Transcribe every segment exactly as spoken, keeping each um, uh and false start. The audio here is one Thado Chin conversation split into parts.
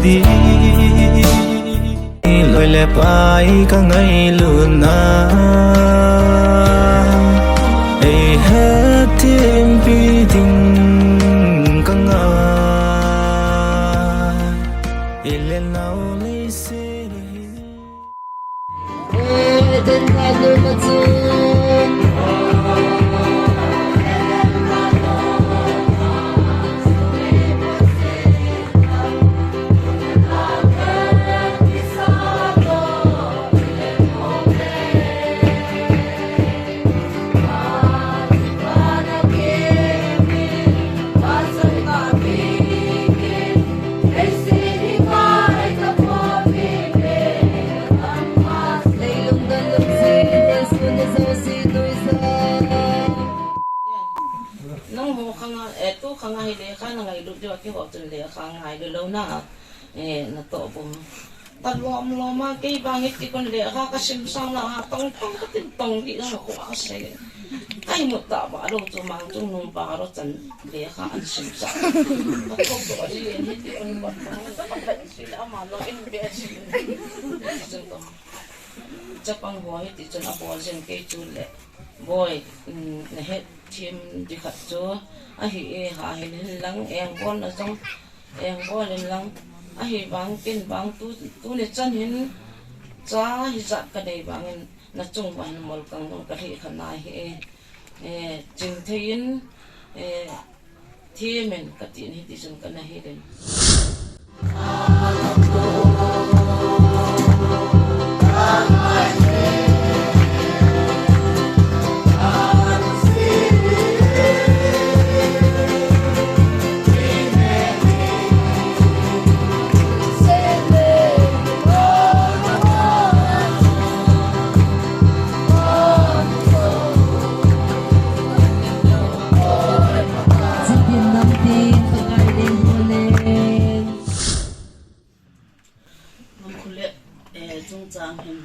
Di loi le pai ka ngailut na, ei hetthempi ding ka ngai. I le nau lei se lo hi. Nang ho khanga, eh, tu khanga hi lekha na ngailut diu a keiho chun lekha ngailu lou na. Eh, na toh bum. Ta lom lom a kei vang hi ti kon lekha ka sim sang la ha tong tong ka tin tong di na ko a se. Kai mu ta ba lo chu mang chu nung ba ro chan lekha an sim sa. Ka ko to ji ni ti kon ba. Ka ba si la ma no in be si. Chun ko. Chapang ho hi ti chun a bol jin kei chu le. Boi, um, na hetthem di khat chu ahi e, ha hin hin lang, eng bol na jong, eng bol in lang, ahi vang, ken vang tu, tu ni chan hin, cha hi jat ka nei vang in, na chung vang hin mol kang jong ka lhih kha na hi e, e, ching thei in, e, Thimin ka tin hi ti chun ka na hi den. Chipin lam tin, Pakai leng ho leng. Nang khule, eh, chungchang hin,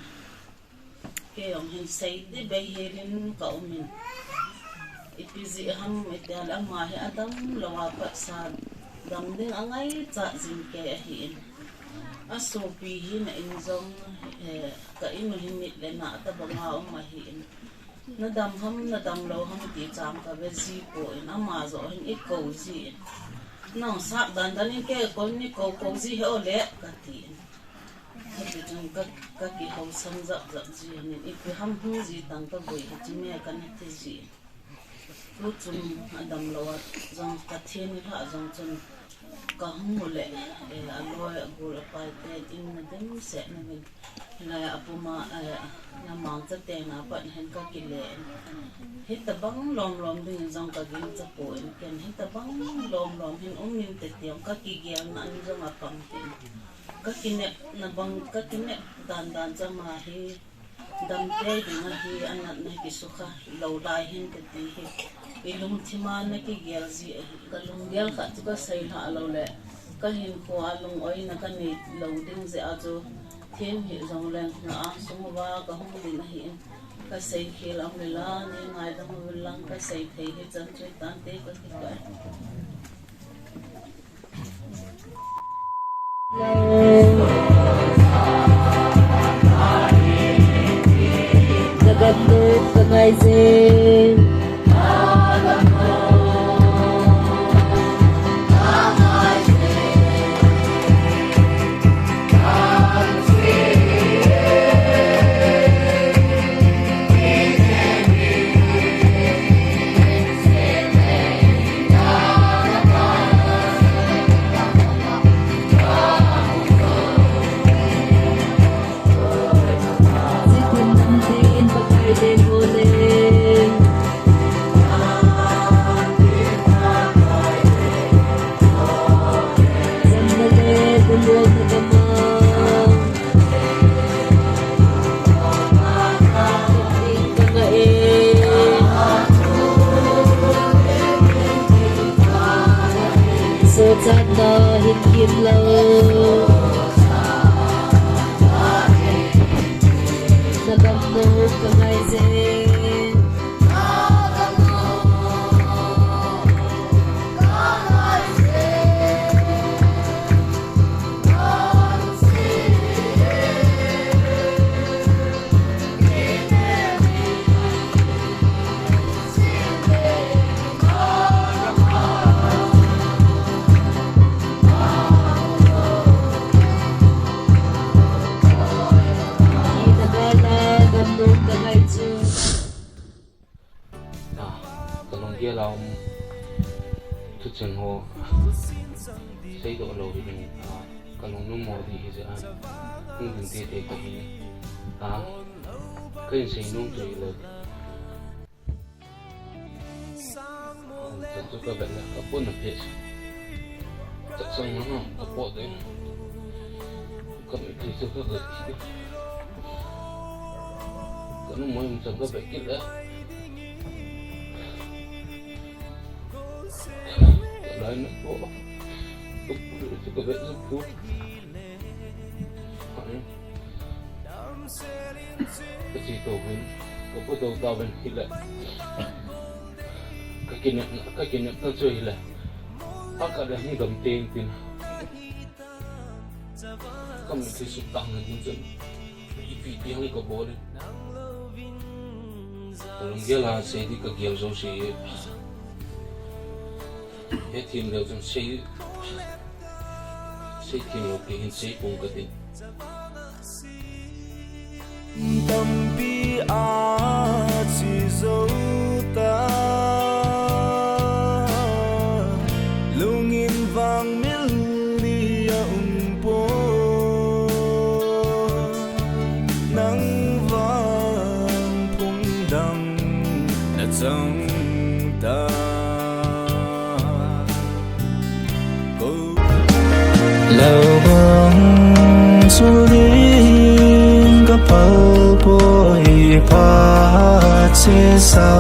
kei jong hin sei di bei helin ka um in. Ipi jeh ham, iti ham ama hi adam lou a pat sa dam ding a ngaichat jing kei ahi in. A sopi hi na in jong, eh, ka in u hi mit le na tabang a um ahi in. Na dam ham, na dam lou ham ti chang ka ve ji poi, ama joh hin i ko ji. Nang sap dan dan in kei kon ni ko ko ji he o le ka ti. Hiti chun ka, ka kihou sam jap jap ji in, ipi ham hung ji tang ka gui hi chi me ka na ti ji. Tu chun a dam lou a jong ka thi ni la jong chun Ka hung u le, eh, a loi, a gol, a pai te in na dimset na vin. Hilai a puma, eh, na mangcha te na pat hen ka kile. Hitabang lom lom ding jong ka gingcha poi, ken hitabang lom lom hin um in te tiang ka kigel na an jong a pang tin. Ka kinep na bang, ka kinep dan dan cha ma hi. Dam te ding ahi, a natna kisukha lou lai hin te ti hi. I lungthim a na kigel ji ahi. Ka lunggel khat chu ka sei lha lou le, ka hinkho a lungoina ka nei lou ding jeh a chu, thim hi jong leng na a sung uva ka hung ding ahi in, ka sei khel am le la, nei ngaidam uvin lang ka sei thei hi chan chu tante ka kikoi. Nagamnu ka ngai jing. Sochatna hin kim lou. Nagamnu ka ngai jing. Kalunggel a um thucheng ho seidoh lou hi ding, a, kalung lungmo di hi jeh a hung ding tete kahi. A, kahin seinom chu hile, chan chu kavet le kapona phe. Chaksang na ha, kapo ding. Kamitlhi chu kavet kit. Kalungmon um chan kavet kit le, kalai na po. Kapu chu kavet chu pu. Kache tou hin, kapo tou tauvin hile, kakinepna, kakinepna chu hile, a, kale hung dam teng tin, kamitlhi suktang na ding chun ipi ti ham kabol in. Kalunggel a sei di kagel jouse hi, hethem leu chun sei, seithem lou kei hin sei pong katin. Tampi ache jou ta, lungin vang mil ni aum poi, nang vang phung dang nachang ta. Lou bang chu ding kaphal poi, phat chesa.